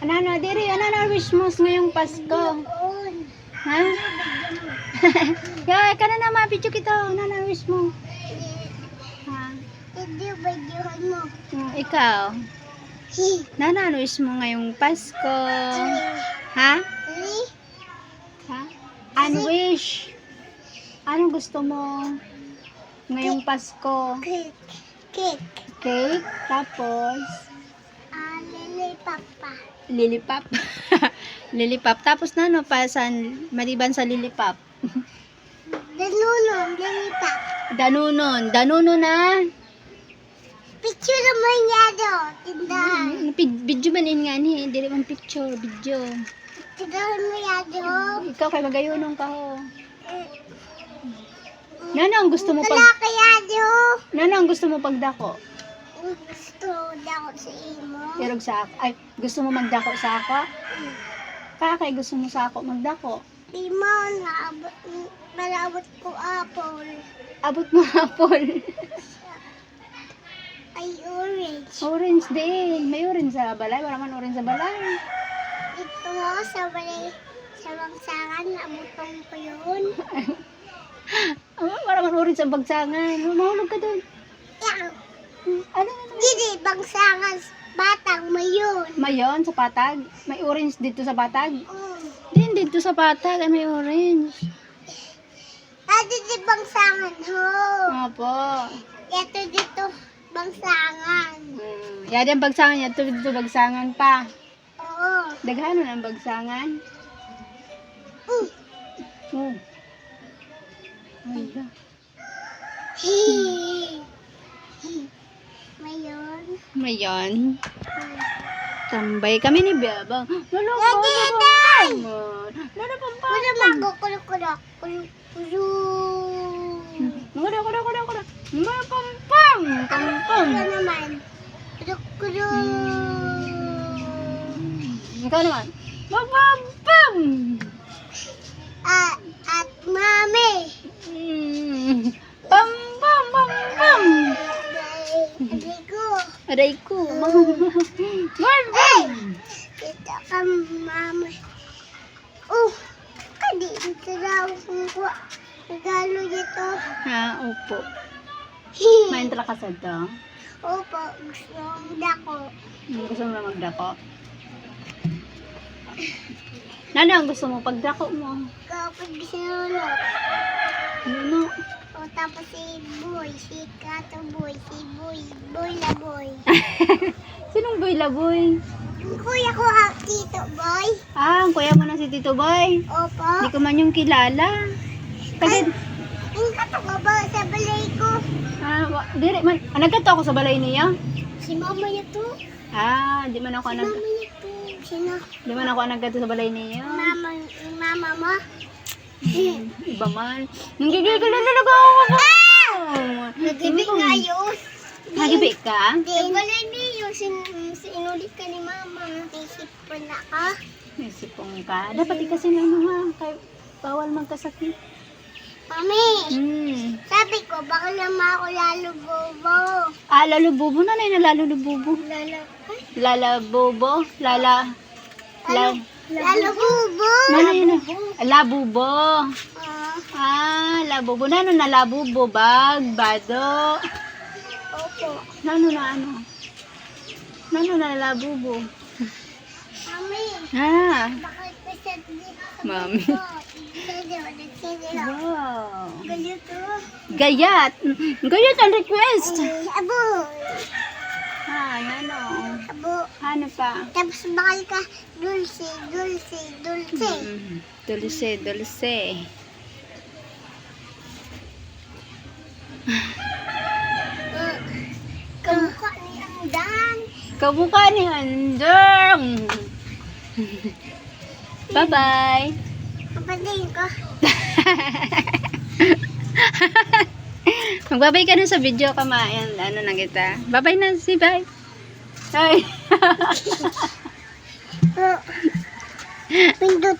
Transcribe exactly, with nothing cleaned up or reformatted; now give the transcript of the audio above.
Nano, diri, ano na wish mo ngayong Pasko? Ha? Yo, ikaw na naman, picture kita. Ano na wish mo? Ha? Video, videohan mo. Hmm, ikaw? Hi. Nano, ano wish mo ngayong Pasko? Ha? Hi. Ha? An wish. Anong gusto mo ngayong Pasko? Cake. Cake. Cake? Tapos? Ah, lollipop pa. Lollipop? Lollipop. Tapos nano pa, san, maliban sa lollipop? Danonon, lollipop. Danonon. Danonon na? Picture mo yan, do. Tindahan. Hmm, pig-, video man yun nga ni, eh. Dili man picture, video. Tindahan mo yan, do. Ikaw kay magayunon ka, ho. Mm. Nano ang gusto mo pag- Wala kaya, do. Nano ang gusto mo pagdako? Gusto dako sa imo. Pero sa ak-, ay, gusto mo magdako sa ako? Mm. Ka kay gusto mo sa ako magdako? Di man, naabot, naabot ko apple. Abot mo apple. Ay, orange. Orange din. May orange sa balay. Wala man orange sa balay. Ito, sa balay, sa bangsangan, naabutan ko yun. Oh, wala man orange sa bangsangan. Mahulog ka doon. Yan. Ano, ano? Dili, bangsangan, patag, mayon. Mayon sa patag? May orange dito sa patag? Mm. Din, dito sa patag ay may orange. Ah, dito bangsangan, ho. Opo. Ito dito, bangsangan. Hmm. Yari ang bagsangan, yato dito bagsangan pa. Oo. Daghanon ang bagsangan. Mm. Hmm. Ay, da. Mayon. Mayon. Tambay kami ni Bebang. Lolo, Daddy, lolo, Day! Lolo, pampang. Wala man ko, kulok, kulok, kulok, kulok. Mga da, kuda, kuda, kuda. Mga pampang, pampang. Ano naman? Kulok, kulok. Hmm. Ikaw naman. Mga pampang. Ah, at mami. Hmm. Pam, pam, pam, pam. Aray, aray ko. Aray ko. Bam, bam. Dito ka, mama. Oh, kadi, ito daw kung kuha. Regalo dito. Ah, opo. Main trakas ito? Opo, gusto kong dako. Hmm, gusto mo na magdako? Nano ang gusto mo pagdako mo? Kapag gusto mo, no? Ano, no? O, tapos si Boy, si Kato Boy, si Boy, Boy na Boy. Sinong Boy Laboy? Yung kuya ko, ang Tito Boy. Ah, ang kuya mo na si Tito Boy? Opo. Di ko man yung kilala. Taga- Ay, yung kato ko ba sa balay ko? Ah, wa-, diri man. Ah, nagkadto ako sa balay niya? Si mama niya to. Ah, di man ako Si nag-, mama niya to. Sino? Di man ako nagkadto sa balay niya. Mama, yung mama mo? Hmm, iba man. Nagigigil na talaga ako. Ah! Nagibig nga yun. Nagibig ka? Sa balay niyo, sin-, sin-, inulit ka ni mama. Naisip ko na ka. Naisip ko ka. Dapat ikasin ano ha. Kay bawal magkasakit. Mami, Hmm. sabi ko, baka naman ako lalo bobo. Ah, lalo bobo. Nanay na lalo bobo. Lalo, ay, Lala bobo. Lala. La- lalo bobo. Ano yun? Labubo. Ah. Ah, labubo. Nano na labubo? Bag, bado. Opo. Nano na ano? Nano na labubo? Mami. Ah. Bakit may sandali sa Mami. Sandali, sandali. Wow. Gayo to. Gayat. Gayat ang request. Ay, abo. Ah, ano? Abo. Ano pa? Tapos bakal ka, dulce, dulce, dulce. Mm. Dulce, dulce. Kamukha ni Andang. Kamukha ni Andang. Bye-bye. Kapatid ko. Magbabay ka na sa video ka, ma. Ayan, ano na kita. Bye-bye na, si bye. Ay. Oh. Pindot.